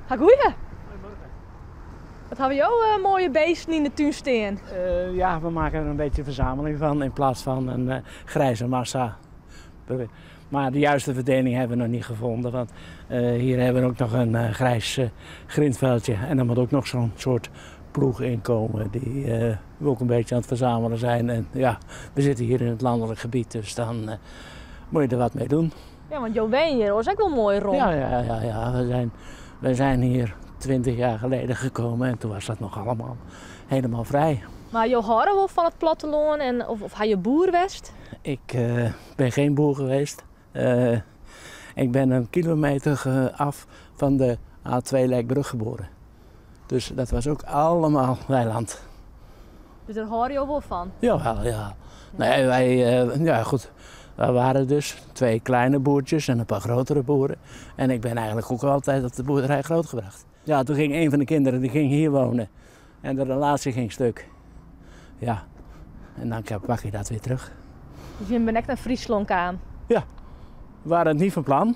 Ha goeie. Wat hawwe jo moaie beesten yn de tún stean? Ja, we maken er een beetje een verzameling van in plaats van een grijze massa. Maar de juiste verdeling hebben we nog niet gevonden, want hier hebben we ook nog een grijs grindveldje. En daar moet ook nog zo'n soort ploeg in komen die we ook een beetje aan het verzamelen zijn. En ja, we zitten hier in het landelijk gebied, dus dan moet je er wat mee doen. Ja, want jo wenje hjir is ek wol moai rom. Ja. We zijn hier 20 jaar geleden gekomen en toen was dat nog allemaal helemaal vrij. Mar jo hâlde wol fan it plattelân en, of ha je boer west? Ik ben geen boer geweest. Ik ben een kilometer af van de A2 Lekbrug geboren. Dus dat was ook allemaal weiland. Dus dêr hâlde jo wol fan? Jawel, ja. Nee, wij, ja goed. We waren dus twee kleine boertjes en een paar grotere boeren. En ik ben eigenlijk ook altijd op de boerderij grootgebracht. Ja, toen ging een van de kinderen die ging hier wonen. En de relatie ging stuk. Ja, en dan pak je dat weer terug. Dus je bent echt naar Fryslân kaam? Ja, we waren het niet van plan. Een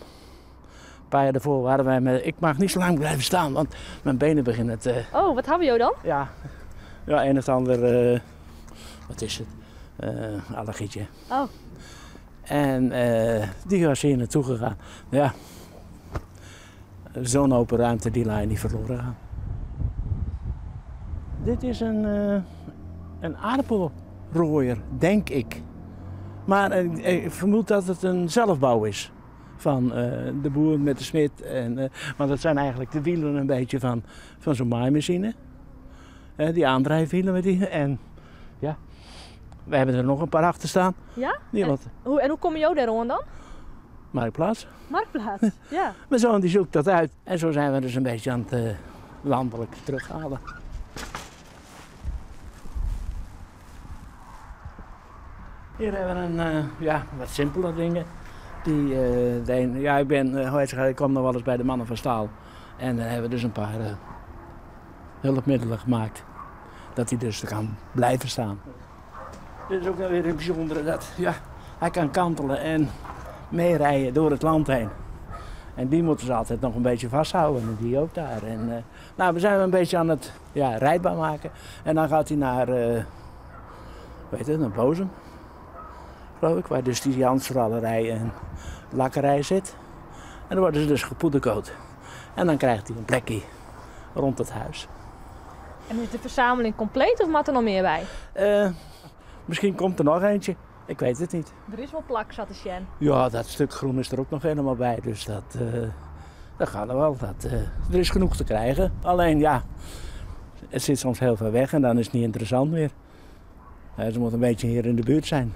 paar jaar daarvoor waren wij met... Ik mag niet zo lang blijven staan, want mijn benen beginnen te... Oh, wat hebben jullie dan? Ja, ja, een of ander... Wat is het? Allergietje. Oh. En die was hier naartoe gegaan. Ja, zo'n open ruimte die laat je niet verloren gaan. Dit is een aardappelrooier, denk ik. Maar ik vermoed dat het een zelfbouw is. Van de boer met de smid. Want dat zijn eigenlijk de wielen een beetje van zo'n maaimachine. Die aandrijfwielen met die. En ja, we hebben er nog een paar achter staan. Ja? Die wat. En hoe kom je daar aan dan? Marktplaats. Marktplaats, ja. Mijn zoon die zoekt dat uit. En zo zijn we dus een beetje aan het landelijk terughalen. Hier hebben we een ja, wat simpele dingen. Die de een, ja, ik ben hoe heet het, ik kom nog wel eens bij de mannen van staal. En dan hebben we dus een paar hulpmiddelen gemaakt. Dat hij dus kan blijven staan. Dit is ook weer een bijzondere, dat, ja, hij kan kantelen en meerijden door het land heen. En die moeten ze altijd nog een beetje vasthouden en die ook daar. En we zijn een beetje aan het, ja, rijdbaar maken. En dan gaat hij naar, weet het, naar Bozum, geloof ik, waar dus die Jansrallerij en lakkerij zit. En dan worden ze dus gepoedercoat. En dan krijgt hij een plekje rond het huis. En is de verzameling compleet of moet er nog meer bij? Misschien komt er nog eentje. Ik weet het niet. Er is wel plak, zat de Sjen. Ja, dat stuk groen is er ook nog helemaal bij. Dus dat gaat er wel. Er is genoeg te krijgen. Alleen ja, het zit soms heel ver weg en dan is het niet interessant meer. Ze moeten een beetje hier in de buurt zijn.